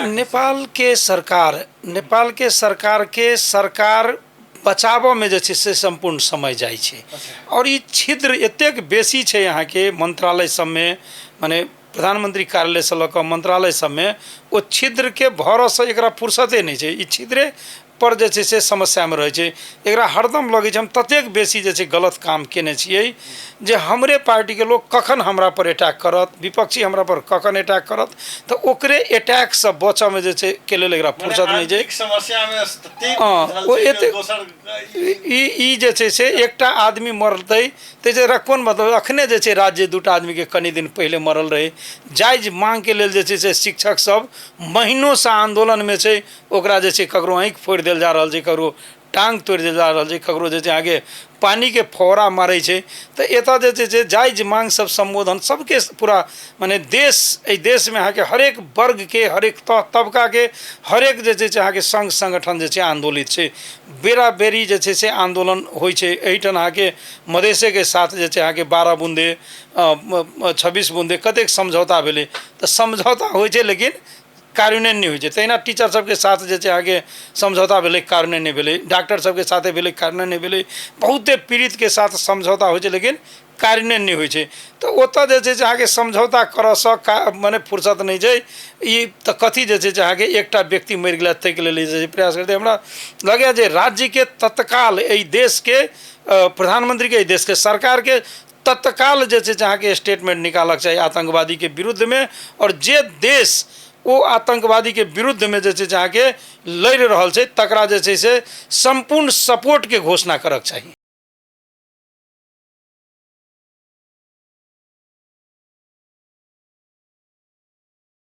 नेपालके सरकार, नेपालके सरकारके सरकार बचाबऽमे जे छै से सम्पूर्ण समय जाइ छै। आओर ई छिद्र एतेक बेसी छै अहाँके मन्त्रालय सबमे, मने प्रधानमन्त्री कार्यालयसँ लऽ कऽ मन्त्रालय सबमे ओ छिद्रके भरऽसँ एकरा फुर्सते नहि छै। ई छिद्रे पर जे छै से समस्यामे रहै छै। एकरा हरदम लगै छै हम ततेक बेसी जे छै गलत काम केने छियै जे हमरे पार्टीके लोक कखन हमरा पर अटैक करत, विपक्षी हमरा पर कखन अटैक करत, तऽ ओकरे अटैकसँ बचऽमे जे छै के लेल एकरा फुर्सत नहि छै। समस्यामे हँ, ओ एतेक ई ई जे छै से एकटा आदमी मरतै तऽ एकरा कोन मतलब। अखने जे छै राज्य दूटा आदमीके कनि दिन पहिले मरल रहै, जायज माँगके लेल जे छै से शिक्षक सब महीनोसँ आन्दोलनमे छै, ओकरा जे छै ककरो आँखि फोड़ि देल जा रहल छै, ककरो टाँग तोड़ि देल जा रहल छै, ककरो जे छै अहाँके पानिके फौरा मारै छै। तऽ एतऽ जे छै से जायज माँग सब सम्बोधन सबके पूरा मने देश, एहि देशमे अहाँके हरेक वर्गके, हरेक तबकाके, हरेक जे छै से अहाँके सङ्घ सङ्गठन जे छै आन्दोलित छै, बेरा बेरी जे छै से आन्दोलन होइ छै। एहिठाम अहाँके मधेशेके साथ जे छै अहाँके 12 बुन्दे 26 बुन्दे कतेक समझौता भेलै, तऽ समझौता होइ छै लेकिन कार्यान्वयन नहि होइ छै। तहिना टीचर सबके साथ जे छै अहाँके समझौता भेलै, कार्यान्वयन नहि भेलै। डॉक्टर सबके साथे भेलै, कार्यान्वयन नहि भेलै। बहुते पीड़ितके साथ समझौता होइ छै लेकिन कार्यान्वयन नहि होइ छै। तऽ ओतऽ जे छै से अहाँके समझौता करऽसँ मने फुर्सत नहि छै। ई तऽ कथी जे छै से अहाँके एकटा व्यक्ति मरि गेलै ताहिके लेल जे छै प्रयास करतै। हमरा लगैए जे राज्यके तत्काल एहि देशके प्रधानमन्त्रीके, एहि देशके सरकारके तत्काल जे छै से अहाँके स्टेटमेंट निकालक चाही आतङ्कवादीके विरुद्धमे, आओर जे देश ओ आतङ्कवादीके विरुद्धमे जे छै से अहाँके लड़ि रहल छै तकरा जे छै से सम्पूर्ण सपोर्टके घोषणा करक चाही।